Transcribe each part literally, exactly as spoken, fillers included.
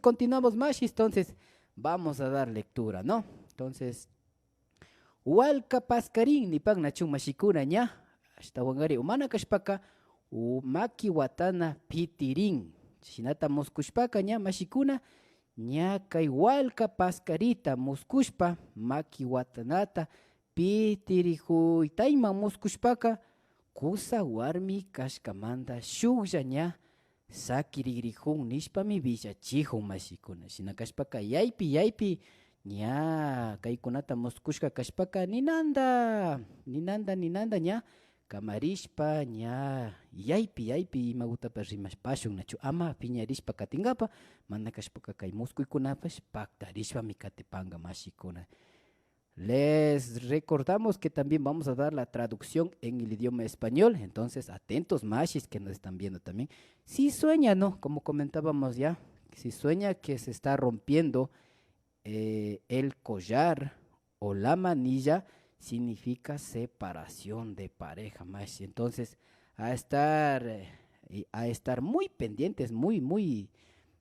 continuamos, mashis, entonces vamos a dar lectura, ¿no? Entonces, walka paskarin nipan nachu mashikuna ña, ashtawankari o mana kashpaka, u-, maki watana pitirin. Shinata muskushpaka ña mashikuna, ña kay walka paskarita muskushpa, maki watanata pitirijuytayman muskushpaka, kusa warmi kashkamanta shuklla ña sakirigrijun nishpami villachijun, mashikuna. Shina kashpaka, yaypi, yaypi, ña kaykunata muskushka kashpaka, ninanda, ninanda, ninanda ña kamarishpa, ña yaypi, yaypi imagutapash rimashpashun, nachu ama piñarishpa katingapa, mana kashpaka kay muskuykunapash paktarishpami katipanka, mashikuna. Les recordamos que también vamos a dar la traducción en el idioma español, entonces atentos, mashis que nos están viendo también. Si sueña, ¿no? Como comentábamos ya, si sueña que se está rompiendo, eh, el collar o la manilla, significa separación de pareja, mashi. Entonces, a estar, eh, y a estar muy pendientes, muy, muy,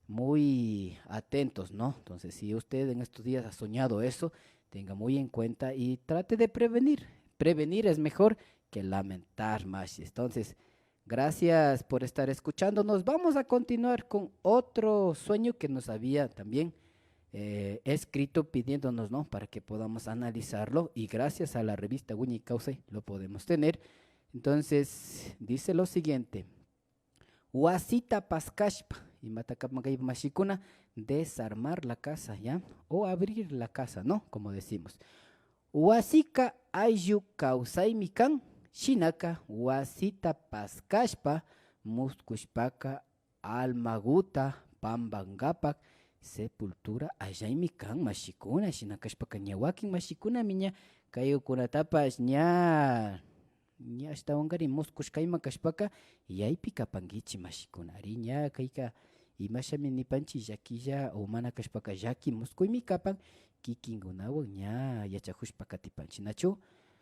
muy atentos, ¿no? Entonces, si usted en estos días ha soñado eso, tenga muy en cuenta y trate de prevenir. Prevenir es mejor que lamentar, mashi. Entonces, gracias por estar escuchándonos. Vamos a continuar con otro sueño que nos había también, eh, escrito pidiéndonos, ¿no? Para que podamos analizarlo. Y gracias a la revista Wiñay Kawsay lo podemos tener. Entonces, dice lo siguiente. Wasita paskashpa, imata kapan kay mashikuna, desarmar la casa, ¿ya? O abrir la casa, ¿no? Como decimos. Wasika ayllu kawsaymi kan, shinaka wasita paskashpa, muskushpaka almaguta pampankapak sepultura allaymi kan, mashikuna. Shina kashpaka ña wakin mashikunami ña kaykunatapash ña, ña ashtawankari muskushka ima kashpaka yaypi kapankichi, mashikuna. Ari, ña kayka imashami nipanchi, llakilla o mana kashpaka llaki muskuymi kapan, kikinkunawan ña yachajushpa katipanchi, nachu?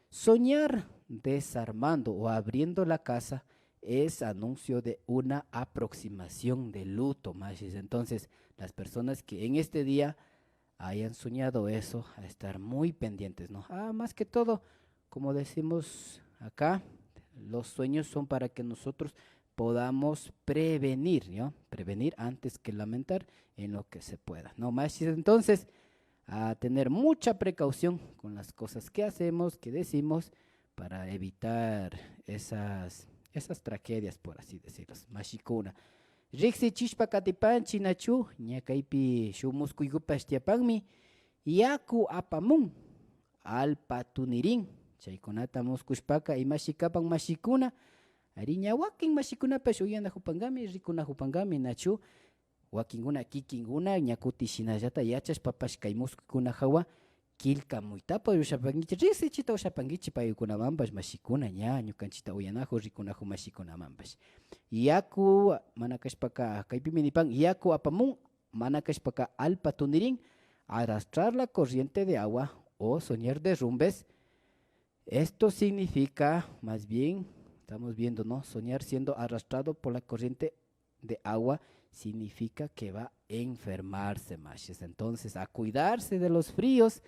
Soñar desarmando o abriendo la casa es anuncio de una aproximación de luto, mashis. Entonces, las personas que en este día hayan soñado eso, a estar muy pendientes, ¿no? Ah, más que todo, como decimos acá, los sueños son para que nosotros podamos prevenir, ¿no? Prevenir antes que lamentar en lo que se pueda, ¿no? Mashis, entonces, a tener mucha precaución con las cosas que hacemos, que decimos, para evitar esas, esas tragedias, por así decirlo. Mashikuna. Riksichishpa katipanchi, nachu, ña kaypi shuk muskuykupash tiyapanmi, yaku apamun, allpa tunirin. Chaykunata muskushpaka imashi kapan, mashikuna. Ari, ña wakin mashikunapash uyanajupankami, rikunajupankami, nachu. Wakinkuna kikinkuna ña kutin shinallata yachashpapash kay muskuykuna jawa killkamuytapash ushapankichi, riksichita ushapankichi paykunamanpash, mashikuna, ña ñukanchita uyanaju, rikunaju mashikunamanpash. Yaku, mana kashpaka, kaypimi nipan, yaku apamun, mana kashpaka, allpa tunirin, arrastrar la corriente de agua o soñar derrumbes. Esto significa, más bien, estamos viendo, ¿no? Soñar siendo arrastrado por la corriente de agua significa que va a enfermarse, mashis. Entonces, a cuidarse de los fríos,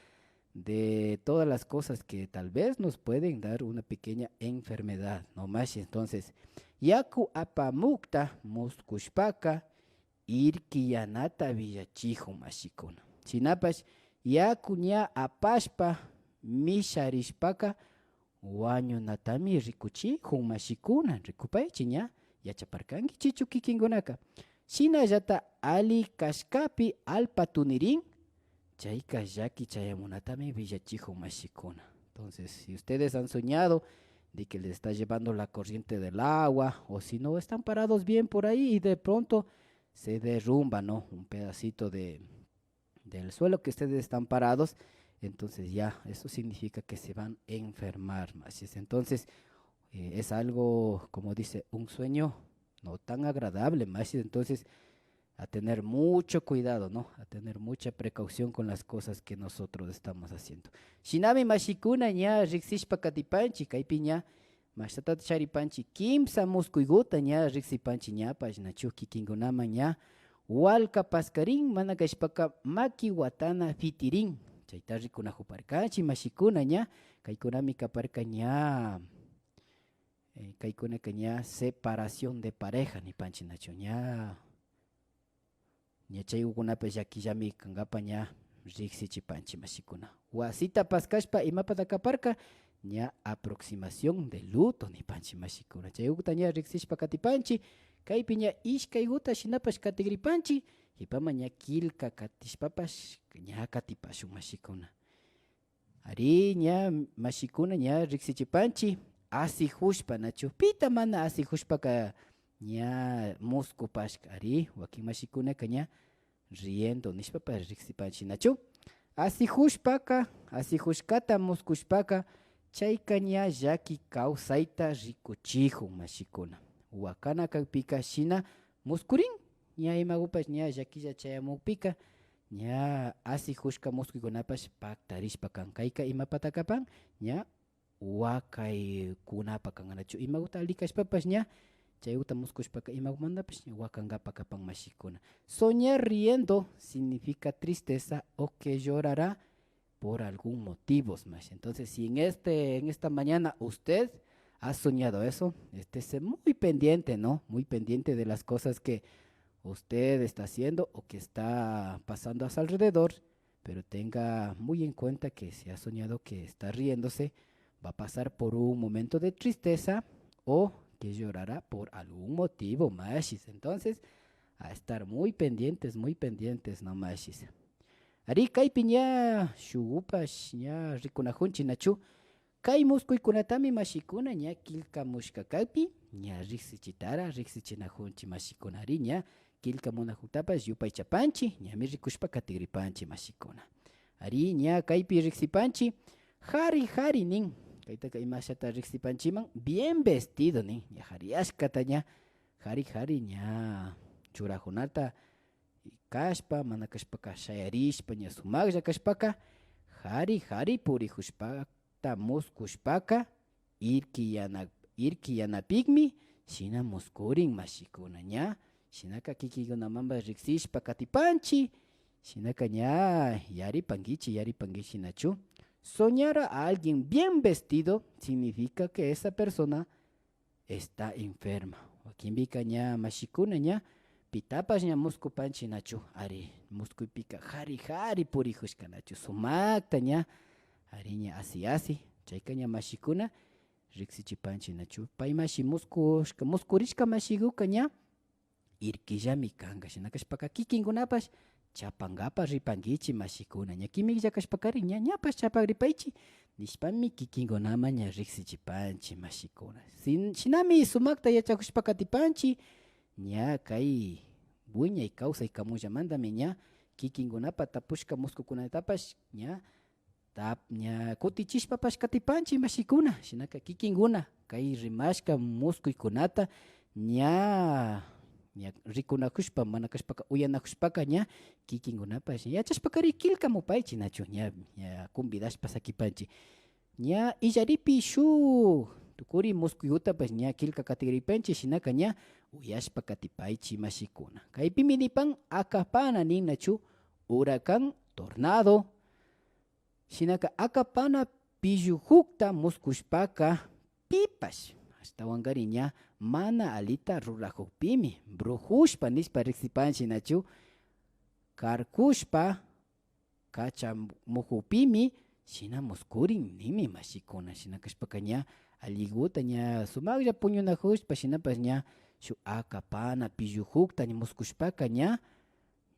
de todas las cosas que tal vez nos pueden dar una pequeña enfermedad, ¿no, mashis? Entonces, yaku apamukta muskushpaka, irkiyanata villachijun, mashikuna. Shinapash, yaku ña apashpa misharishpaka, wañunatami rikuchijun, mashikuna. Rikupaychi ña, yachaparkankichichu kikinkunaka. Shinallata alli kashkapi allpa tunirin, chayka llaki chayamunatami villachijun, mashikuna. Entonces, si ustedes han soñado de que les está llevando la corriente del agua, o si no están parados bien por ahí y de pronto se derrumba, ¿no? Un pedacito de, del suelo que ustedes están parados, entonces ya, eso significa que se van a enfermar, mashis. Entonces, eh, es algo, como dice, un sueño no tan agradable, mashis. Entonces, a tener mucho cuidado, ¿no? A tener mucha precaución con las cosas que nosotros estamos haciendo. Shinami, mashikuna, ña riksishpa katipanchi, kaypi ña mashtata charipanchi, kimsa muskuykuta ña riksipanchi, ñapash, nachu, kikinkunaman ña walka paskarin, mana kashpaka maki watana fitirin. Chayta rikunajuparkanchi mashikuna ña. Kaykunami kaparka ña, eh, kaykunaka ña separación de pareja nipanchi nachu ña. Ña chaykukunapash llakillami kankapa ña riksichipanchi mashikuna. Wasita paskashpa imapata kaparka ña aproximación de luto nipanchi mashikuna. Chaykuta ña riksishpa katipanchi, kaypi ña ishkaykuta shinapash katigripanchi, kipama ña killka katishpapash ña katipashun mashikuna. Ari, ña mashikuna ña riksichipanchi asijushpa nachu. Pita mana asijushpaka ña muskupashka. Ari, wakin mashikunaka ña riendo nishpapash riksipanchi nachu. Asijushpaka, asijushkata muskushpaka chayka ña llaki kawsayta rikuchijun mashikuna. Wakana kakpika shina muskurin, ña imakupash ña llakilla chayamukpika, ña asijushka muskuykunapash paktarishpa kan. Kayka imapata kapan, ña wakaykunapa kankanachu. Imakuta alli kashpapash ña, chaykuta muskushpaka imakumantapash ña wakankapa kapan mashikuna. Soñar riendo significa tristeza o que llorará por algún motivo, mashi. Entonces, si en este, en esta mañana usted ha soñado eso, estése muy pendiente, ¿no? Muy pendiente de las cosas que usted está haciendo o que está pasando a su alrededor, pero tenga muy en cuenta que si ha soñado que está riéndose, va a pasar por un momento de tristeza o que llorará por algún motivo, mashis. Entonces, a estar muy pendientes, muy pendientes, no mashis. Ari, kaypi ña shugupash ña rikunajunchi nachu. Kay muskuykunatami mashikuna ña killkamushka kakpi ña riksichitara riksichinajunchi mashikuna. Ari, ña killkamunajuktapash yupaychapanchi, ñami rikushpa katigripanchi mashikuna. Ari, ña kaypi riksipanchi, jari jari nin. Kaytaka imashata riksipanchiman, bien vestido nin. Ña jariyashkata ña jari jari ña churajunata kashpa, mana kashpaka shayarishpa, ña sumaklla kashpaka, jari jari purijushpata muskushpaka, irkiyana, irkiyanapikmi shina muskurin mashikuna ña. Shinaka kikinkunamanpash riksishpa katipanchi, shinaka ña yaripankichi, yaripankichi nachu. Soñar a alguien bien vestido significa que esa persona está enferma. Wakinpika ña mashikuna ña pitapash ña muskupanchi nachu. Ari, muskuypika jari jari purijushka nachu. Sumakta ña, ari, ña asi asi. Chayka ña mashikuna riksichipanchi nachu. Pay mashi muskushka, muskurishka mashiguka ña irkillami kanka. Shina kashpaka kikinkunapash chapankapa ripankichi mashikuna. Ña kimiklla kashpakari ña, ñapash chapagripaychi nishpami kikinkunaman ña riksichipanchi mashikuna. Sin-, shinami sumakta yachakushpa katipanchi, ña kay wiñay kawsay kamullamantami ña kikinkunapa tapushka muskukunatapash ña tap-, ña kutichishpapash katipanchi mashikuna, shinaka kikinkuna kay rimashka muskuykunata ña, ña rikunakushpa, mana kashpaka uyanakushpaka ña kikinkunapash yachashpakari killkamupaychi nachu, ña, ña convidashpa sakipanchi. Ña illaripi shuk tukuri muskuykutapash ña killka katigripanchi, shinaka ña uyashpa katipaychi mashikuna. Kaypimi nipan akapana nin nachu, huracán, tornado, shinaka akapana pillujukta muskushpaka pipash ashtawankari ña mana alita rurajukpimi brujushpa nishpa riksipanchi nachu, karkushpa kachamujukpimi shina muskurin ninmi mashikuna. Shina kashpaka ña alliguta ña sumaklla puñunajushpa shinapash ña shuk akapana pillujukta ña muskushpaka ña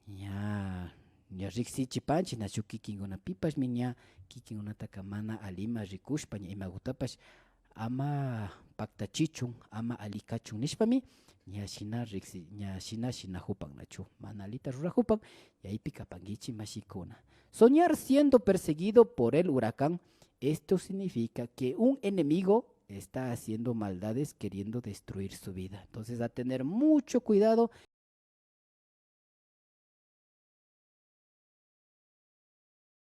ña, ña riksichipanchi nachu kikinkunapipashmi ña kikinkunataka mana alima rikushpa ña imagutapash ama paktachichun, ama ali kachun nishpami ña shina riksi-, ña shina shinajupan nachu, mana alita rurajupan, yaypi kapankichi mashikuna. Soñar siendo perseguido por el huracán, esto significa que un enemigo está haciendo maldades queriendo destruir su vida. Entonces, a tener mucho cuidado